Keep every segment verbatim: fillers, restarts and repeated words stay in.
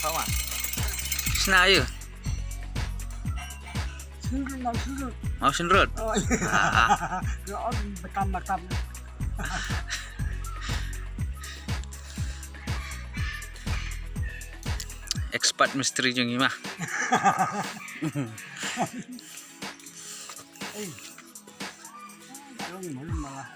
Thaw ma. Shna ïa. Shynrut, Mawshynrut. Mawshynrut. Oh, iya. Ah, ah. Ya, om, betam, betam. Expert misteri jong ngi ma. Eh. Malu, malu malah.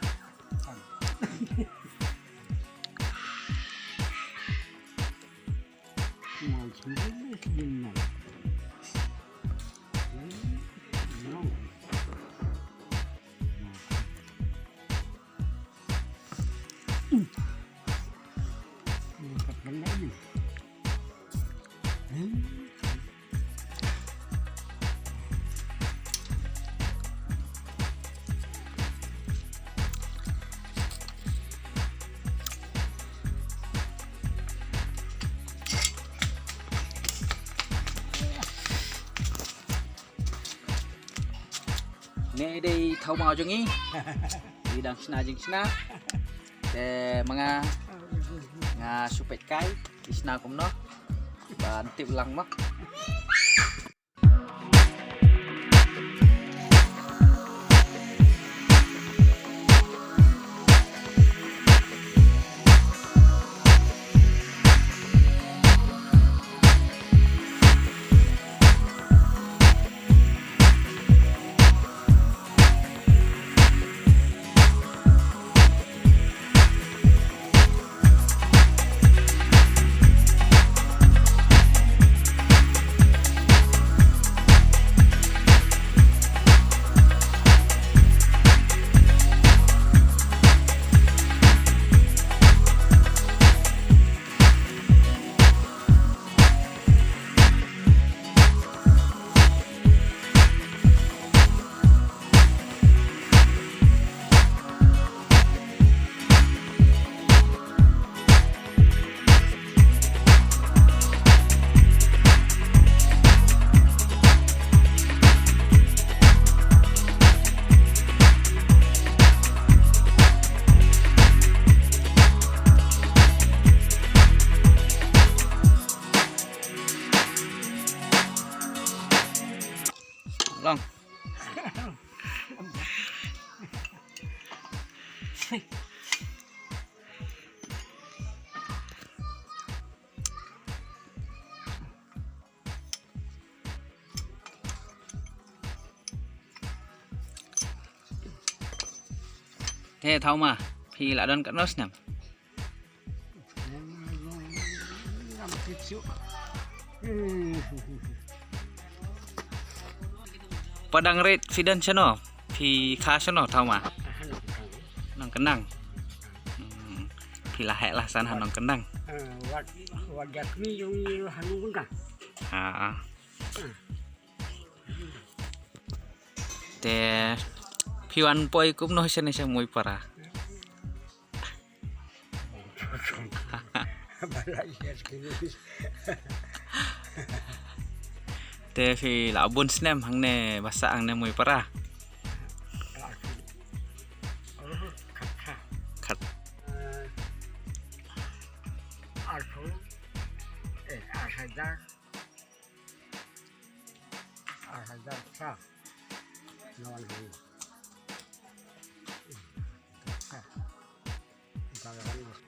Ne dei thaw maw jong ngi. Ngi dang shna jingshna. Te ma nga nga shu peit kai ki shna kumno. Ban tip lang mo. Long. Te thaw ma, phi la don katno snem? Padang rit phi don shano? Phi kha shano thaw ma? Nongkyndang. Hmm. Phi la heh la san ha Nongkyndang. Wat, wat dak mi jong ngi ha Nongkyndang. Ha. Te phi wan poi kumno shane sha Muipara? Te phi la bun snem hangne ba sah hangne Muipara? Khat. Arphew, eh, ar hajar. Ar hajar sa. Lawan hangne. Sa. Sa lawan.